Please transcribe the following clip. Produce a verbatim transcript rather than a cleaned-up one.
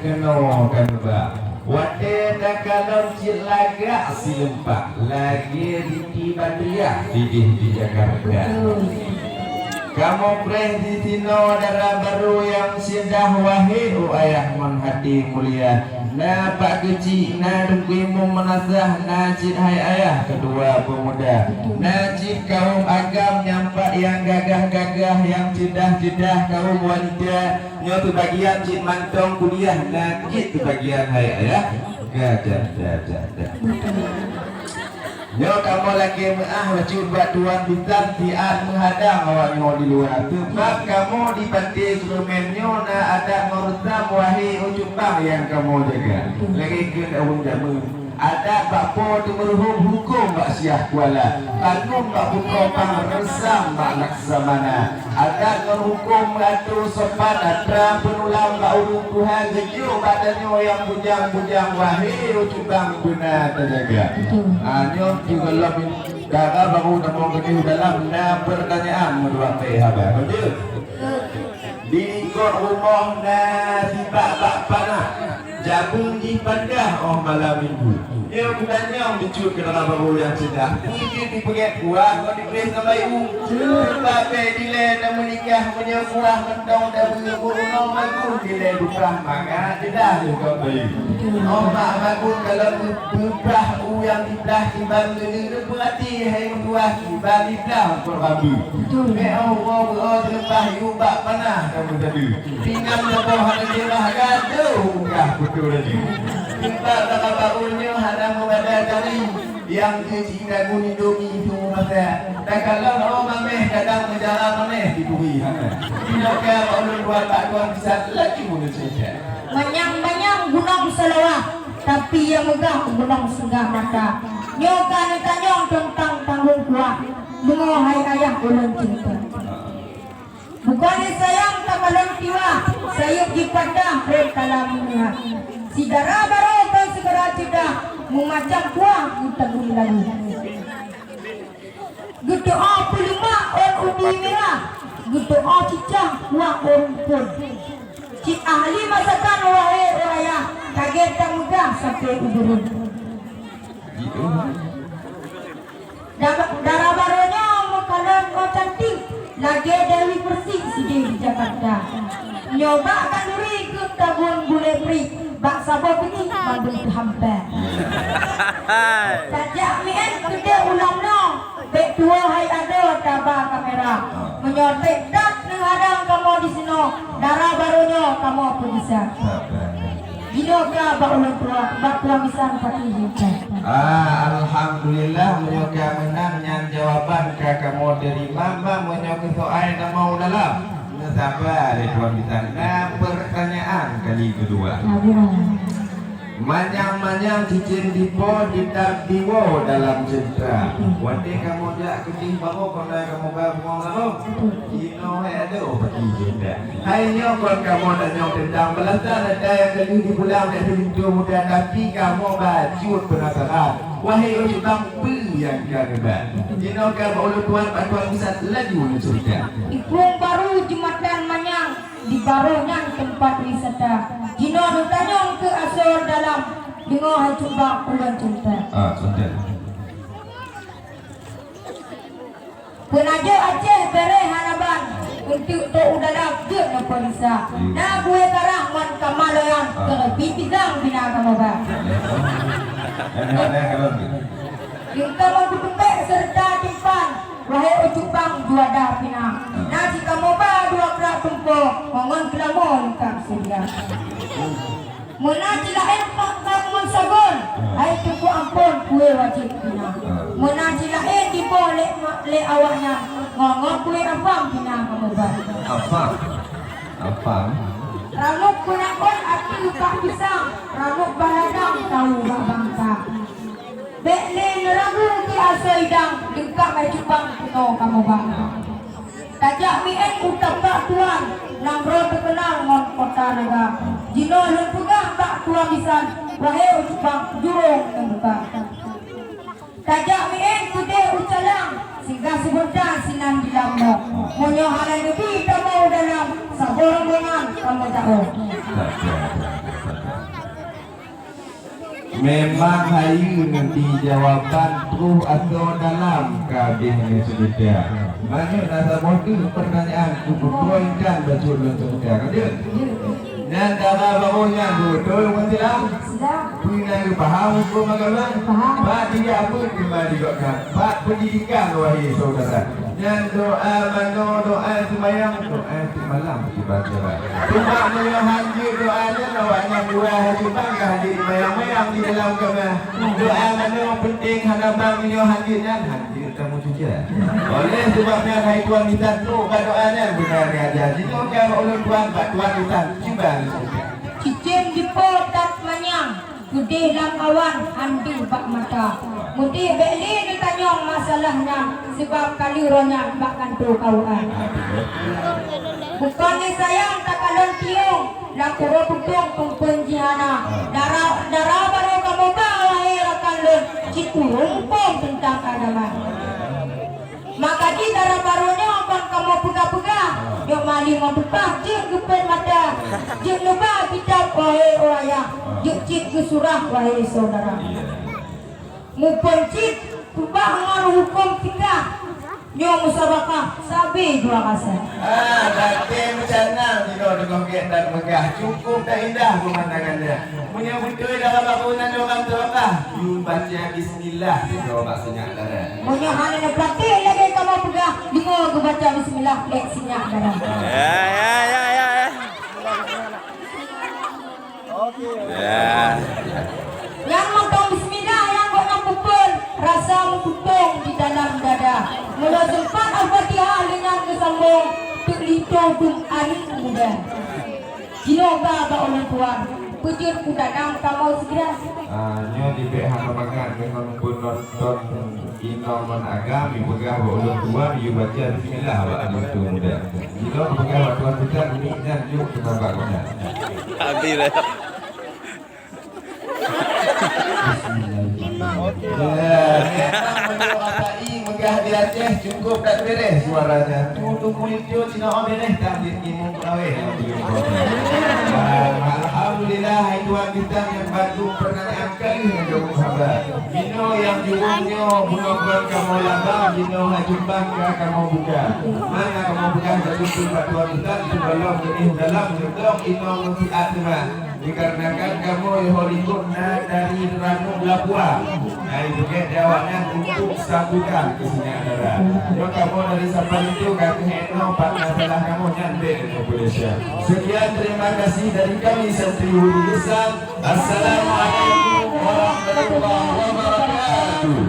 Keunoe kan ba, watée takalon cit lagak sileumpak, lagée Siti Badriah sideh di Jakarta. Kamoe preh disinoe dara barô nyang seudah, wahé u ayah ngon haté mulia. Na Pak Keuchik, na Teungku Imum Meunasah, na cit hai ayah ketua pemuda, na cit kawöm agam nyang pat nyang gagah-gagah, nyang ceudah-ceudah kawöm wanita. Nyoe peubagian cit mantong kuliah, na cit peubagian hai ayah. Gadah, gadah, gadah. Nyoe kamoe lakée meuáh bacut bak tuan bisan siat meuhadang awak nyoe di luwa. Seubab kamoe di Panté Seureumen nyoe na adat ngon reusam, wahé u cumbang nyang kamoe jaga. Lagée kheun ureuëng jameun. Adat bak po teumeuruhom, hukôm bak Syiah Kuala, kanun bak Putroe Phang, reusam bak Laksamana. Adat ngon hukôm meuatô sopan, atra peunulang bak ureuëng tuha, geujok bak tanyoe nyang bujang-bujang, wahé u cumbang beuna tajaga. Betul. Ah, nyoe sigohlom dara barô tamong keudeh u dalam, na peurtanyaan meudua pih haba. Betul? Di likot rumoh na sibak bak panah. Jabeung jih pandah óh malam minggu. Nyoe geutanyoe meucut keu dara barô nyang ceudah. Peue jeuet jipeugét kuah ngon jipreh ngon bayu. Babé dilée na meunikah, meunyoe kuah mantong tabeue, meurunoe magun dilée bukah, mangat ceudah leugot bayu. Óh mak magun kalon beubah u nyang diblah, kiban geuneupeurati hai meutuah, kiban diblah ukeue rambu. Betul. Mé óh uroe beuoh teuleupah, yue bak panah ka meusadeue. Pinggan saboh hana jeurah, gadoh munggah putôh laju. Teumpat bak bak uroe nyoe hana meubada kari, nyang keu cit lagu Indomie su masa. Takalon oh mameh kadang meujara manéh di buri hana. Pinoe ka bak ulôn tuan bak tuan bisan laju neuceucat. Manyang-manyang gunong seulawah, tapi nyang meugah gunong singgah mata. Nyoe ka neutanyong teuntang tanggong kuah, deungoe hai ayah ulôn cinta. Bukon lé sayang takalon tiwa, sayeuep jipatah rot talam meuneuha. Sidara barô kon sigara ceudah, meumacam kuah geutagui lagu. Geuteu'oh peuleuma ôn ubi mirah, geuteu'oh cicah kuah ôn phon. Cit ahli masakan wahé uraya, ka gét tameugah sampoe u bureuen. Dara, dara barô nyoe meukalon oh cantik, lagée Dewi Persik sideh di Jakarta. Nyoe bak khanduri keuh tabon bulée prik, bak saboh peuti mandum teuhampa. Tajak mién keudeh ulam noe, bék tuwoe hai adoe taba kamera. Meunyoe treb that neuhadang kamoe disinoe, dara barô nyoe kamoe peugisa. Jinoe ka bak ulôn tuan, bak tuan bisan pati jih. Ah, alhamdulillah, meunyoe ka meunan nyan jawaban ka kamoe teurimong, bah meunyoe keu soai tamong u dalam. Neusaba lé tuan bisan. Na peurtanyaan kali keudua. Manyang-manyang cicém dipo, ditab diwoe dalam ceuntra. Watée kamoe jak keudeh barô, kon na kamoe ba bungong laôt. Jinoe hai adoe pati jih dak. Hai nyoe kon kamoe tanyong teuntang beulasan ata nyang ka lheueh dipulang bak si linto muda, tapi kamoe bacut penasaran. Wahé ureuëng bang, peue nyang ka neuba? Jinoe ka bak ulôn tuan, bak tuan bisan laju neuceurita. Di Plueng Baru Jeumatan Manyang, di barô nyan teumpat wisata. Jinoe neutanyong keu asoe dalam, deungoe hai cuba ulôn ceurita. Ah, ceurita. Peunajoh Aceh bèrèh hana ban, eunteuk trok u dalam jeuet neupeuriksa. Na kué karah ngon kama loyang, keu pih pisang pih na kamoe ba. Deungon kamoe keutumpék seureuta timphan, wahé ucup bang juada pih na. Na cit kamoe ba dua krak tumpo, ngon keulamoe leungkap seudia. Meunan cit laén pat-pat ngon sagon, hai teungku amphon kué wajéb pih na. Meunan cit laén diboh lé ma-, lé awaknyan, ngon, ngon kué apam pih na kamoe ba. Apam. Apam. Ranub keunak ôn ateueh bak pisang, ranub bak ladang tahu bak bangka. Bék lé neuragu keu asoe idang, leungkap hai cuba keunoe kamoe ba. Tajak mién u tapak tuan, nanggroe teukeunal ngon kota raga. Jinoe lôn peugah bak tuan bisan, wahé ucup bang, jurông teubuka. Tajak mién keudeh u calang, singgah seubeunta sinan di lam noe. Meunyoe hana neubi tamong u dalam, saboh rombongan kamoe taoh. Memang hayeue di jawaban troh asoe dalam ka abéh nyoe seudeh. Meunyoe na saboh teuk peurtanyaan keu putroe intan bacut lôn seudeh. Ka deuh? Nyan dara barô nyan beutôi ureueng Islam? Peue na geupaham huköm agama? Paham. Bak dijak beuet teuma di gobnyan. Bak peundidikan, wahé syedara. Nyan doa manoe, doa seumayang, doa tiep malam kiban jalan. Cuma meunyoe hanjeuet doa nyan, awak nyan dua hari bang ka hanjeuet mayang-mayang di dalam kama. Doa manoe penting hana bang meunyoe hanjeuet nyan, hanjeuet kamoe cuca. Oleh sebab nyan hai tuan bisan trok bak doa nyan beuna neuaja. Jinoe ka ulôn tuan bak tuan bisan cuba neucuca. Cicém jipôt that manyang. Keudeh lam awan, han deuh bak mata. Meudeh bék lé neutanyong masalah nyan, sabab ka lheueh roh nyan bak kantô kawaan. Bukon lé sayang takalon tiong, lam uroe tutong peumpon jih hana. Dara, dara barô kamoe ba, wahé rakan lôn, cit ureueng muphom teuntang agama. Maka di dara barô nyoe kon kamoe peugah-peugah, nyoe maling meupeugah jeuet geupeuet mata, jeuet neuba kitab, wahé ureueng ayah, jeuet cit geusurah, wahé syedara. Muphom cit peubah ngon huköm fikah, nyoe musabakah sabe dua rasa. Ah, batée meucanang jinoe deungon gét dan meugah, cukup dan indah pemandangan nyan. Meunyoe beutôi dalam bangunan orang teurabah, yue baca bismillah, deungoe bak sinyak dara. Meunyoe hana neupeuraté lagée kamoe peugah, deungoe geubaca bismillah, bék sinyak dara. Ya, ya, ya, ya, ya. Ya. Nyang mantong bismillah nyang gobnyan peuphon, rasa meututong di dalam dada. Meunyoe seumpat Al-Fatihah lé nyan geusambong, teuk linto dum aneuk muda. Jinoe ba bak ulôn tuan, peujeuet kudanang kamoe sigra. Ah, nyoe jibék hana mangat deungon peunonton inong ngon agam, ipeugah bak ulôn tuan, yue baca bismillah bak linto muda. Jinoe peugah bak tuan bisan, mic nyan jok keunan bak gobnyan. Habis dah. Bismillahirrahmanirrahim. Ya, memang meunyoe Rafa'i meugah di Aceh, cukup that beureh suaranya. Tutu kulit cut, sinoe beureh, takbir imum peulaweh. Alhamdulillah, hai tuan bisan nyang bantu peurtanyaan kali ngon jaweueb haba. Jinoe nyang jurông nyoe, bunoe kon kamoe labang, jinoe hai cumbang ka kamoe buka. Mana kamoe peugah bak tuan bisan, sigohlom geuéh dalam, geudong inong meusiat teuma. Dikarenakan kamoe yoh likot na dari Ranub Lapua, hai beugét di awaknyan untuk sambutan keu sinyak dara. Nyoe kamoe dari Sampang Linto ka keuhai nyoe pat masalah kamoe nyan bék keu Malaysia. Sekian, terima kasih dari kami Santriwati Islam. Assalamualaikum warahmatullahi wabarakatuh.